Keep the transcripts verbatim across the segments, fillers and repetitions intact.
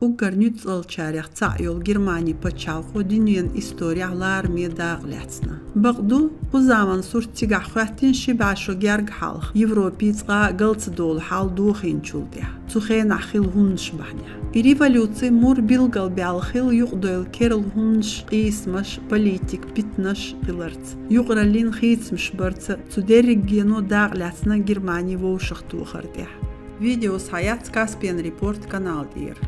Уггар нуьцкъалчарех цхьаъ йолу Германин пачхьалкхо дуьненан исторехь лараме дакъа лаьцна. Бакъду, кху заман сурт цигахь хӀоьттина ши бӀе шо герга хьалха, Европе цкъа а гал ца долу хьал дохийначул тӀаьхьа, цу хенахь хилла хӀуманаш бахьанехь. И революци мур билгалбаьлла хилла юкъадевлла керла хӀуманаш, къийсамаш, политика, питанаш хиларца, юкъараллин хийцамаш барца, цу дерригено дакъа лаьцна Германи вовшахтохар тӀехь. Видео схьаяц Каспиан Репорт канал тӀера.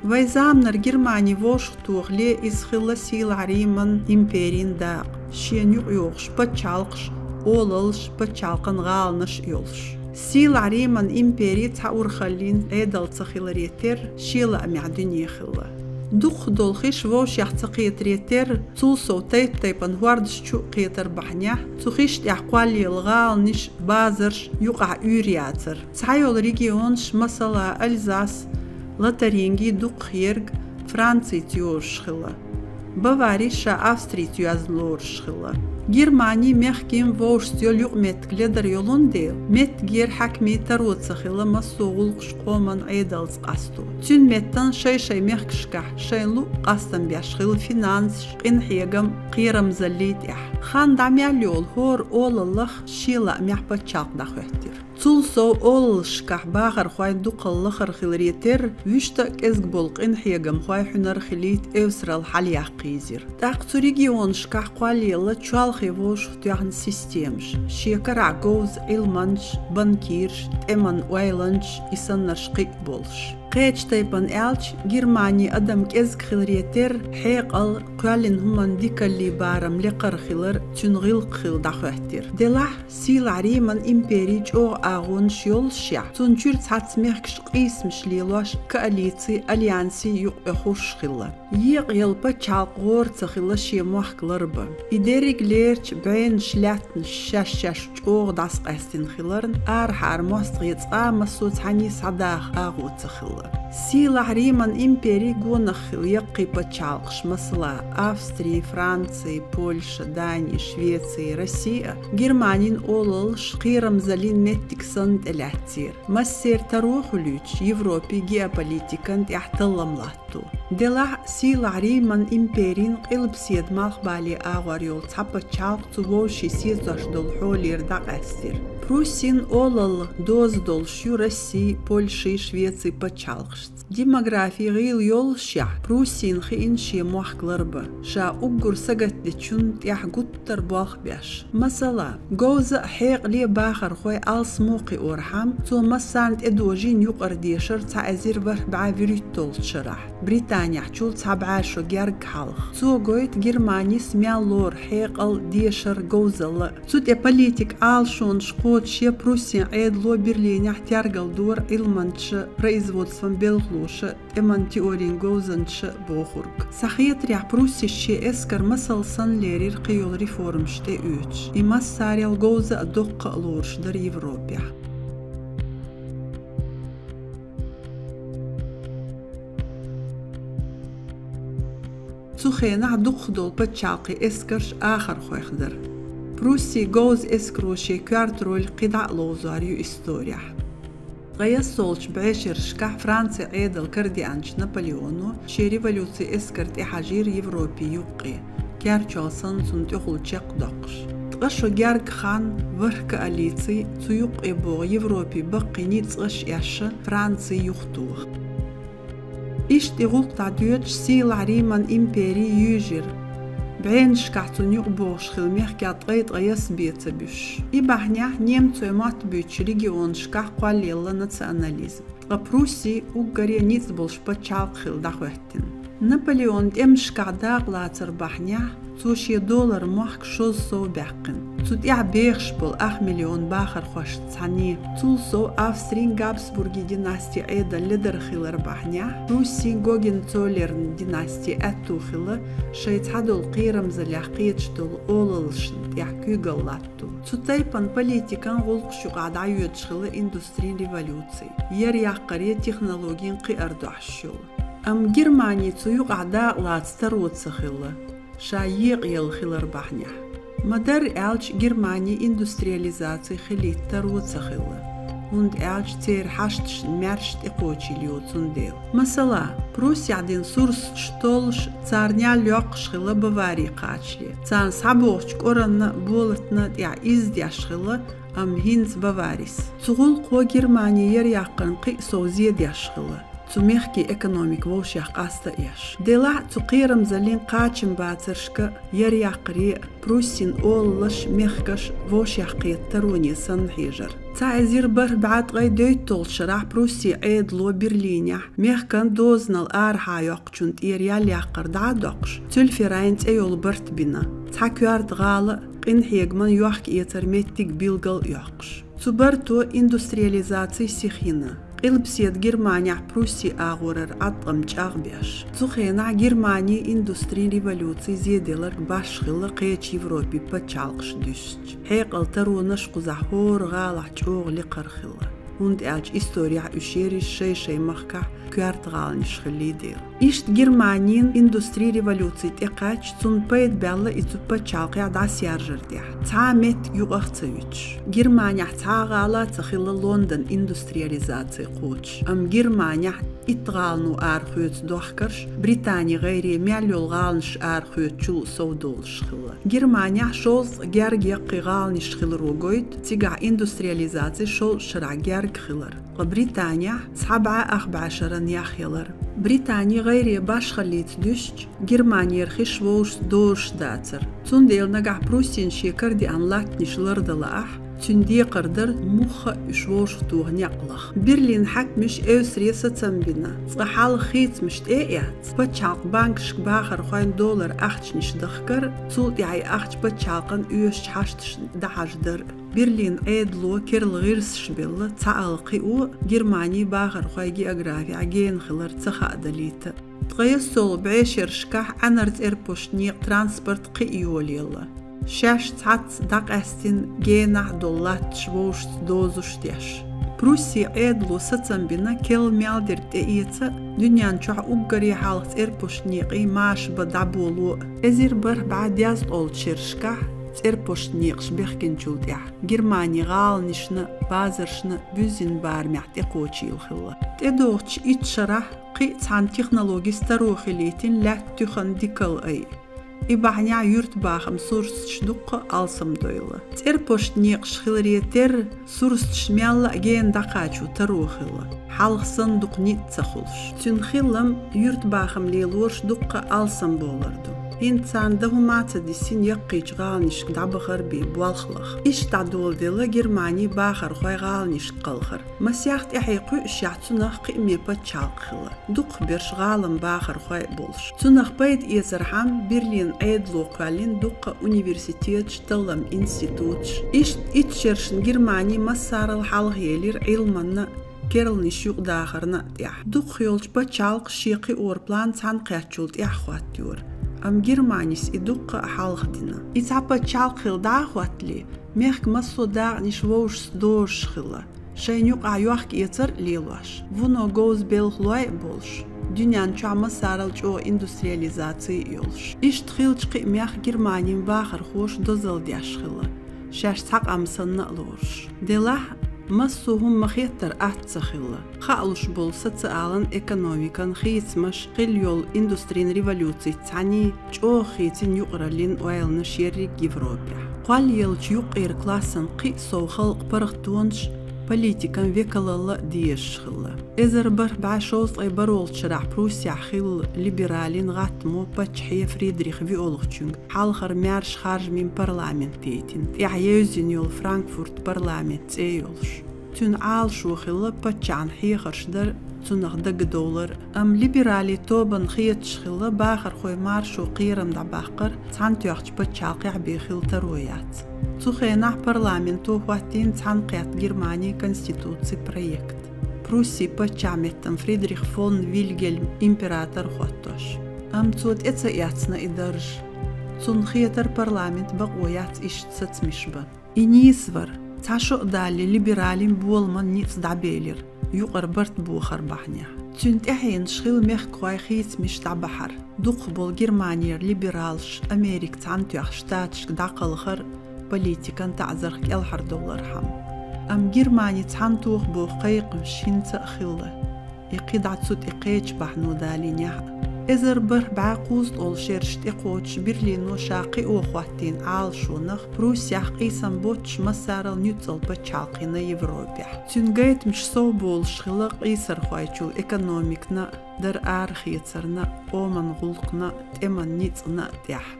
Вайн заманара Германи вовшахтохале иза хилла сийлахь Риман империн дакъа, шена юкъайогӀуш пачхьалкхаш, олаллаш, пачхьалкхан гӀаланаш а йолуш. Сийлахь Риман импери цхьа урхаллин Ӏедал ца хиларе терра, шен лаамехь дуьне хилла. Дукхахдолу хиш вовшех ца кхетаре терра, цул сов тайп-тайпана хӀордаш чу а кхетар бахьанехь, цу хиш тӀехь кхоллаелла гӀаланаш, базарш юкъахь уьйр яцара. Цхьайолу регионаш, масала, Альзас, Лотаринги дукхах ерг Францица йозуш хилла. Бавари ша Австрица йоьзна лоруш хилла. Германи мехкийн вовшашца йолу юкъаметтиг ледар йолун дела, меттигера хьаькамийн таро ца хилла массо а гӀуллакхаш къоман Ӏедалца къасто. Цуьнан меттан шай-шайн мехкашкахь шайна луъу къастам беш хилла финансаш, къинхьегам, кхерамзаллий тӀехь. Хан дӀа мел йолу хӀора олаллах шен лаамехь пачхьалкх дӀахӀоьттира. Цул сов олаллашкахь бахархойн дукхалла лахара хиларе терра, вуьшта а кӀезиг болу къинхьегамхой хьуьнар хилийта эвсаралла хьалаяккха йизира. ТӀаккха цу регионашкахь кхоллаелла чолхе вовшахтоьхна системаш, шен карахь говза Ӏилманчаш, банкираш, тӀеман ойланчаш, и саннарш кхин а болуш. Кхечу тайпана аьлча, Германин адам кӀезиг хиларе терра, хьекъал, кхоьллина хӀуманна дикаллин барам лекхара хилар цуьнан гӀиллакх хилла дӀахӀоьттира. Делахь, сийлахь Риман импери чӀогӀа агӀонаш йоллушехь, цунна чуьра цхьацца мехкаш къийсамаш лелош коалици, альянси юкъаоьхуш хилла. Екъаелла пачхьалкх гӀора ца хилла шен мохк ларбан. И дерриг лерча, бӀеннаш лаьттанаш шаьш-шаьш чӀогӀа дӀасакъаьстина хиларна, арахьара мостагӀий цкъа а массо а цхьаьний схьадаха агӀо ца хилла. Сийлахь Риман импери гонах хилла яккхий пачхьалкхаш, масала, Австри, Франци, Польша, Дани, Швеци, Росси а, Германин олаллаш кхерамзаллин меттиг санна тӀелаьцнера. Массеран таро хуьлуьйтуш, Европе геополитикан тӀехь таллам латто. Делахь, сийлахь Риман империн къилбаседа малхбале агӀор йолу цхьа пачхьалкх цу вовшийн сецош долу хьолера дӀакъаьстира. Пруссин олалла доза долуш ю Росси, Польши, Швеци пачхьалкхашца. Демографи гӀийла йоллушехь, Пруссина хиъна шен мохк ларбан, ша уггар сагатдечун тӀехь гуттар болх беш. Масала, говза а, хьекъале а бахархой алсамо кхиорхьама, цо массарна тӀедожийна юкъара дешар цхьа эзар ворхӀ бӀе вуьрхӀитталгӀачу шарахь, Британехь чул цхьа бӀе шо герга хьалха. Цо гойту Германис мел лору хьекъал, дешар, говзалла. Цу тӀе политикан Ӏалашонаш кхочушъян Пруссин Ӏедало Берлинехь тергал дора Ӏилманчаша, производстван белхалоша, тӀеман теорин говзанчаша бохург. Схьахетарехь, Пруссис шен эскар масал санна лерира кхийолу реформаш тӀеоьцуш. И массарел говза а, доккха а лоруш дара Европехь. Цу хенахь дукхахдолу пачхьалкхийн эскарш ахархойх дара. Пруссин говза эскаро шен коьрта роль кхидӀа а ловзор ю исторехь. Ткъе ялсолчу бӀешерашкахь Францин Ӏедал карадеанчу Наполеоно шен революцин эскар тӀехьажийра Европе юккъе, керчол санна цунна тӀехула чекхдоккхуш. Ткъа шо герга хан, ворхӀ коалици, цу юккъе богӀу Европин баккхий ницкъаш а эшна, Франци юхатоха. Иштта и гӀуллакх дӀадоьдуш, сийлахь Риман импери юьйжира, бӀеннашкахь цунна юкъабогӀуш хилла мехкех ткъе ткъайоьсна бен ца буьсуш. И бахьанехь немцойн мотт буьйцучу регионашкахь кхоллаелла национализм. Ткъа Пруссия уггаре ницкъ болуш пачхьалкх хилла дӀахӀоьттина. Наполеонан тӀемашкахь дакъалацар бахьанехь, цо шен долара мохк шозза сов баьккхина. Цу тӀехь бехаш болу ах миллион бахархошца цхьаьна. Цул сов Австрин Габсбургийн династи Ӏедал ледар хилар бахьанехь, Пруссин Гогенцоллерн династи аьтту хилла шайн цхьадолу кхерамзаллех кхеташ долу олаллашна тӀехь куьйгалла латто. Цу тайпана политикан гӀуллакхаш юкъахь дӀайоьдуш хилла индустрин революци, ер яккхаре технологийн кхиар дохьуш йолу. Амма Германи цу юкъахь дакъалаца таро ца хилла, ша екъаелла хилар бахьанехь. Ма-дарра аьлча, Германи индустриализаци хилийта таро ца хилла. хӀунда аьлча церан хьашташна маьрша тӀекхочийла йоцун дела. Масала, Пруссехь дина сурсаташ толлуш, царна ял йоккхуш хилла Бавари кхачале. Царна схьабогӀучу кӀоранна а, болатна а тӀехь изза деш хилла, амма хӀинца Баварис. Цу гӀуллакхо Германи яр яккхарна кхин а сов зе деш хилла. Цу мехкийн экономика вовшех къаста а еш. Делахь а цу кхерамзаллин кхачамбацаршка яр яккхаре а, Пруссин олаллаш, мехкаш вовшех кхета тароне санна хьежар. Цхьа эзар бархӀ бӀе ткъе дейтталгӀачу шарахь Пруссин Ӏедало Берлинехь мехкан дозанал арахьа йоккхучун тӀера ял яккхар дӀа а доккхуш, Цюльферайн цӀе йолу барт бина. Цхьа коьрта гӀала а, къинхьегаман йохка-эцар меттиг билгал а йоккхуш. Цу барто индустриализаци сиха йина. Къилбаседа Германехь Пруссин агӀорара Ӏаткъам чӀагӀбеш. Цу хенахь Германин индустрин революци зе делларг башха хилла кхечу Европин пачхьалкхаш дуьстича. Хьекъал таронаш кхузахь хӀора гӀалахь чӀогӀа лекхара хилла, хӀунда аьлча исторехь уьш ерриш шай-шай махкахь коьрта гӀаланаш хиллий дела. Иштта Германин индустрин революци тӀекхаьчча, цунна пайда баьлла и цу пачхьалкхехь дӀасаяржар тӀехь, цхьа а меттиг юкъах ца вуьтуш. Германехь цхьа а гӀала а ца хилла Лондон индустриализаци кхочуш, амма Германехь итт гӀалано арахоьцу дохкарш Британи гӀайре мел йолу гӀаланаш арахоьцучул сов долуш хилла. Германехь шовзткъа герга яккхий гӀаланаш хиларо гойту, цигахь индустриализаци шовзткъа шарахь герга хилар. Ткъа Британехь цхьа бӀе ах бӀе шаран яхъялар. Британи гӀайре башхаллица дуьстича, Германера хиш вовшашца дозуш дацар. Цундела нагахь Пруссин шен карадеана латтанаш лардан лаахь, цуьнан декхар дара мухха а уьш вовшахтоха некъ лаха. Берлин хьаькамаша эвсаре сацам бина. Цкъа хьалха хийцамаш тӀе а эцна, пачхьалкхан банкашка бахархойн доллар ахчанаш дахкар, цул тӀаьхьа и ахча пачхьалкхан оьшучу хьашташна дӀахьаждар. Берлин Ӏедало керла гӀирсаш белла, цхьаалла кхио, Германин бахархойн географехь гена хилар ца хаадалийта. Ткъе ялхалгӀачу бӀешерашкахь Ӏаьнара цӀерпошт некъан транспорт кхин а йолаелла, шаьш цхьацца дӀакъаьстина генахь долу латташ вовшашца дозуш деш. Пруссин Ӏедало сацам бина керла мел дерг тӀеэца а, дуьнен чохь уггаре хьалха цӀерпошт некъий маша бан дӀаболо а. Эзар бархӀ бӀе дезткъолгӀачу шерашкахь цӀерпошт некъаш бехкинчул тӀаьхьа Германи гӀаланашна, базаршна буьззина барамехь тӀекхочийла хилла. ТӀедогӀучу итт шарахь кхин а цхьана технологис таро хилийтина лаьтта туьхан дикал ай. И бахьанехь юьртабахаман сурсаташ дуккха а алсамдойла. ЦӀерпошт некъаш хиларе терра, сурсаташ мелла а гена дӀакхачо таро хилла, хьалха санна дукха ницкъ ца хуьлуш. Цуьнан хилам юьртабахам лелораш дуккха а алсамбовлар ду. ХӀинца царна дан хӀума а ца дисина яккхийчу гӀаланашка дӀабахар бен болх лаха. Иштта дӀадоладелла Германин бахархой гӀаланашка кхалхар. Масех тӀаьхье кхуьушшехь цунах кхиаме пачхьалкх хилла, дукхахберш гӀалин бахархой а болуш. Цунах пайда эцархьама Берлин Ӏедало кхоьллина дуккха а университеташ, талламан институташ. Иштта итт шерашна Германи массарал хьалхаелира Ӏилманна а, керланаш юкъадахарна а тӀехь. Дукхахйолчу пачхьалкхаша шен кхиоран план цхьаьнакхеттачул тӀаьхьа хӀоттайора, амма Германис и дуккха а хьалха дина. И цхьа пачхьалкх хилла дӀа а хӀоттале, мехкан массо а дакъанаш вовшашца дозуш хилла, шайна юкъахь йохка-эцар а лелош, вуно говза белхалой а болуш, дуьнен чохь массарал чӀогӀа индустриализаци а йолуш. Иштта хиллачу кхиамех Германин бахархоша дозалла деш хилла, шаьш цхьа къам санна а лоруш. Делахь а, массо а хӀума ма-хеттара атта ца хилла. Хаалуш болу социалан, экономикан хийцамаш, хилла йолу индустрин революцица цхьаьний чӀогӀа хийцина юкъараллин ойланаш ерриг Европехь. Кхоллаеллачу юккъеран классан кхин а сов халкъан паргӀатонаш политикан векалалла а дезаш хилла. Эзар бархӀ бӀе шовзткъе бархӀолгӀачу шарахь Пруссехь хилла либералин гӀаттамо паччахье Фридрих виолгӀачуьнга хьалхара маьрша харжамийн парламент дейтина, тӀаьхьа евзина йолу Франкфурт парламент цӀе йолуш. Цуьнан Ӏалашо хилла паччахьна хьехарш дар, цунах дагадовлар, амма либералин тобанна хеташ хилла бахархойн маршо кхерам дӀабаккхар цхьаьнатоьхначу пачхьалкхехь бен хила таро яц. Цу хенахь парламенто хӀоттийна цхьаьнакхетта Германин конституцин проект, Пруссин паччахьметтан Фридрих фон Вильгельм император хӀоттош. Амма цо тӀе ца эцна и дарж. Цунна хетара парламент бакъо яц иштта сацамаш бан. И нийса вара, цхьа шо а далале либералин боламан ницкъ дӀабелира, юкъара барт бохар бахьанехь. Цуьнан тӀаьхьенаш хилла мехкахойн хийцамаш дӀабахьар, дукхахболу Германера либералаш Америкин Цхьаьнатоьхначу Штаташка дӀакхалхар, политикан таӀзарх кӀелхьардовлархьама. Амма Германи цхьаьнатоха боху кхайкхамаш хӀинца а хилла, и кхидӀа цу тӀе кхечу бахьано далийнехь а. Эзар бархӀ бӀе кхузткъе шераш тӀекхочуш Берлино ша кхио хӀоттийна Ӏалашонах Пруссех къийсам боццуш массарал нуьцкъала пачхьалкх хилла Европехь. Цуьнан гайтамаш сов болуш хилла къийсархойчул экономикана а, дара арахецарна а, къоман гӀуллакхна а, тӀеман ницкъна а тӀехь.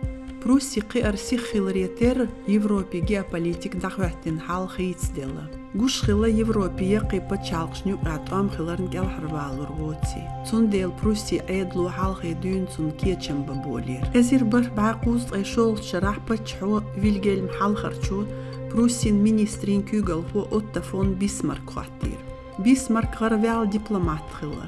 Прусси кхиар сиха хиларе терра, Европе геополитика дӀахӀоьттина хьал хийцаделла. Гуш хилла Европе яккхий пачхьалкхашна юкъахь тӀом хиларна кӀелхьарвалур воций. Цундела Прусси Ӏедало хьалхе дуьйна цунна кечам бан болийра. Эзар бархӀ бӀе кхузткъе шолгӀачу шарахь паччахьо Вильгельм Хьалхарчо Пруссин министрийн куьйгалхо Отто фон Бисмарк хӀоттийра. Бисмарк гӀараваьлла дипломат хилла.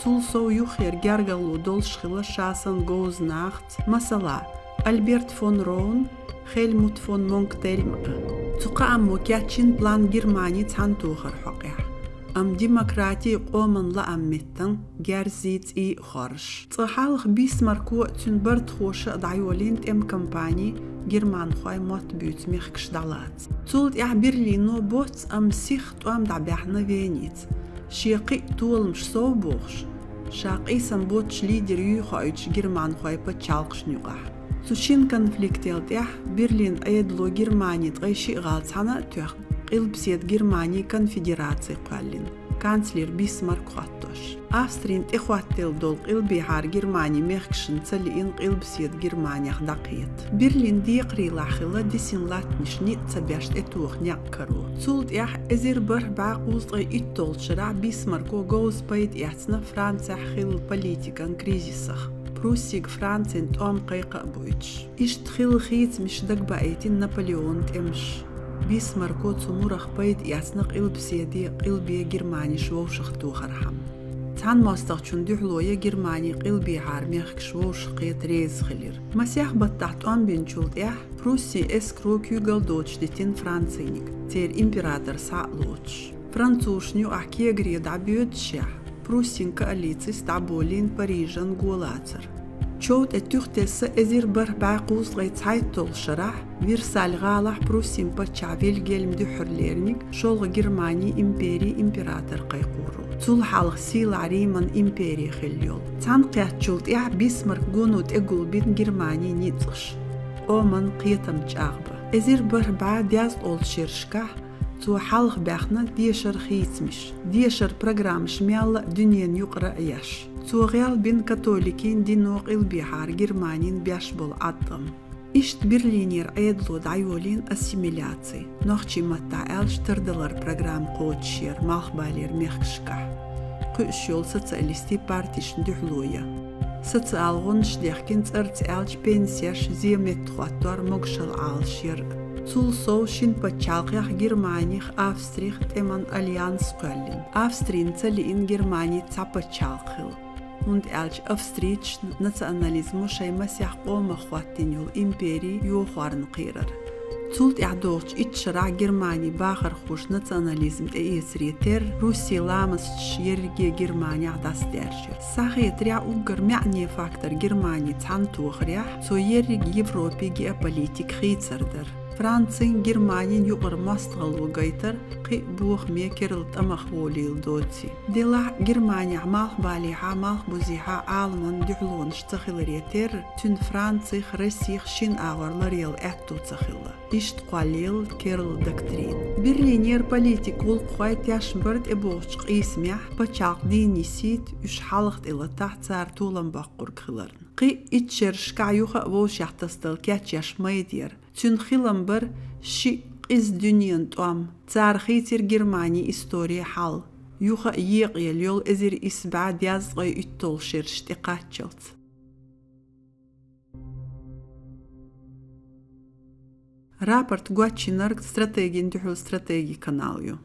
Цул сов юххера гергарло долуш хилла ша санна говза нахаца, масала, Альберт фон Роун, Хельмут фон Монктельм а. Цу кхааммо кечйина план Германи цхьаьнатохар хьокъехь. Амма демократи, къоман лаам меттан, герзий, цӀий а хоржуш. Цкъа хьалха Бисмарко а, цуьнан бартахоша а дӀайолийна тӀеман кампани германхой мотт буьйцу мехкаш дӀалаца. Цул тӀаьхьа Берлино боцца, амма сиха тӀом дӀабаьхьна Веница. Шен кхин а толамаш сов бохуш, ша къийсам боццуш лидер юй хоуьйтуш германхой пачхьалкхашна юкъахь. Цу шина конфликтел тӀаьхьа Берлин Ӏедало Германи ткъе шиъ гӀала цхьаьна а тоьхна, Къилбаседа Германи конфедераци кхоьллина, канцлер Бисмарк хӀоттош. Австрина тӀехӀоттаделла долу къилбехьара Германи мехкашна ца лиъна Къилбаседа Германех дӀакхета. Берлин декхарийлахь хилла дисина латтанаш ницкъ ца беш тӀетоха некъ каро. Цул тӀаьхьа эзар бархӀ бӀе кхузткъе итталгӀачу шарахь Бисмарко говза пайда эцна Францехь хилла политикан кризисах, Пруссига Францин тӀом кхайкха а бойтуш. Иштта хилла хийцамаш дагабаийтина Наполеонан тӀемаш. Бисмарко цу мурах пайда эцна Къилбаседе, Къилбе Германиш вовшахтохархьама. Цхьана мостагӀчунна дуьхьало ян Германи къилбехьара мехкаш вовшахкхета реза хилира. Масех баттахь тӀом бинчул тӀаьхьа Пруссин эскаро куьйгалла доцуш дитина Франциниг, церан император схьа а лоцуш. Французашна юкъахь кегаре дӀабоьдушехь, Пруссин коалицис дӀаболийна Парижан го лацар. Чов тӀе туьха тесна эзар бархӀ бӀе кхузткъе цхьайтталгӀачу шарахь Версаль гӀалахь Пруссин паччахь Вильгельм дуьххьара лериниг шолгӀа Германи империн император кхайкхоро. Цул хьалха сийлахь Риман импери хилла йолу. Цхьаьнакхеттачул тӀаьхьа Бисмарк гоно тӀегулбина Германин ницкъаш. Къоман кхетам чӀагӀбан. Эзар бархӀ бӀе дезткъолгӀачу шерашкахь цо хьалха баьхна дешаран хийцамаш, дешаран программаш мелла а дуьненан юкъара а еш. Цо гӀелбина католикийн дино къилбехьара Германин беш болу Ӏаткъам. Иштта Берлинера Ӏедало дӀайолийна ассимиляци, нохчийн маттахь аьлча тардалар программа кхочушъяр малхбалера мехкашкахь, кхуьуш йолу социалистийн партишна дуьхьало ян. Социал гӀонаш дехкина, цӀарца аьлча пенсеш, зен меттахӀоттор, могушалла Ӏалашъяр. Цул сов шина пачхьалкхех Германех, Австрих тӀеман альянс кхоьллина. Австрина ца лиъна Германи цхьа пачхьалкх хилла. ХӀунда аьлча австрийцашна национализмо шайн масех къомах хӀоттийна йолу импери йохорна кхиарара. Цул тӀаьхьа догӀучу итт шарахь Германин бахархоша национализм тӀеэцаре терра, Пруссин ламасташ ерриге Германехь дӀасадаьржира. Схьахетарехь, уггар маьӀне фактор Германи цхьаьнатохарехь, цо ерриг Европе геополитика хийцар дара. Францин, Германин юкъара мостагӀалла гайтар кхин а бохаме керла тӀамах волийла доций. Делахь а Германехь малхбалехьа, малхбузехьа Ӏаламан дуьхьалонаш ца хиларе терра, цуьнан Францих, Россих шина агӀор ларъяла аьтто ца хилла. Иштта кхоллаелла керла доктрина. Берлинера политикан гӀуллакххой тешна бара тӀебогӀучу къийсамехь пачхьалкх дийна йисийта, уьш хьалха тӀелатахь цара толам боккхург хиларна. Кхин а итт шерашкахь юха а вовшех тасадала кечъеш майда яра. Цуьнан хилам бара шиъ къиза дуьненан тӀом. Цара хийцира Германин историн хьал, юха а екъаелла йолу эзар исс бӀе дезткъе итталгӀа шераш тӀекхаччалц. Рапорт гочйинарг «Стратегин дуьхьал» стратеги канал ю.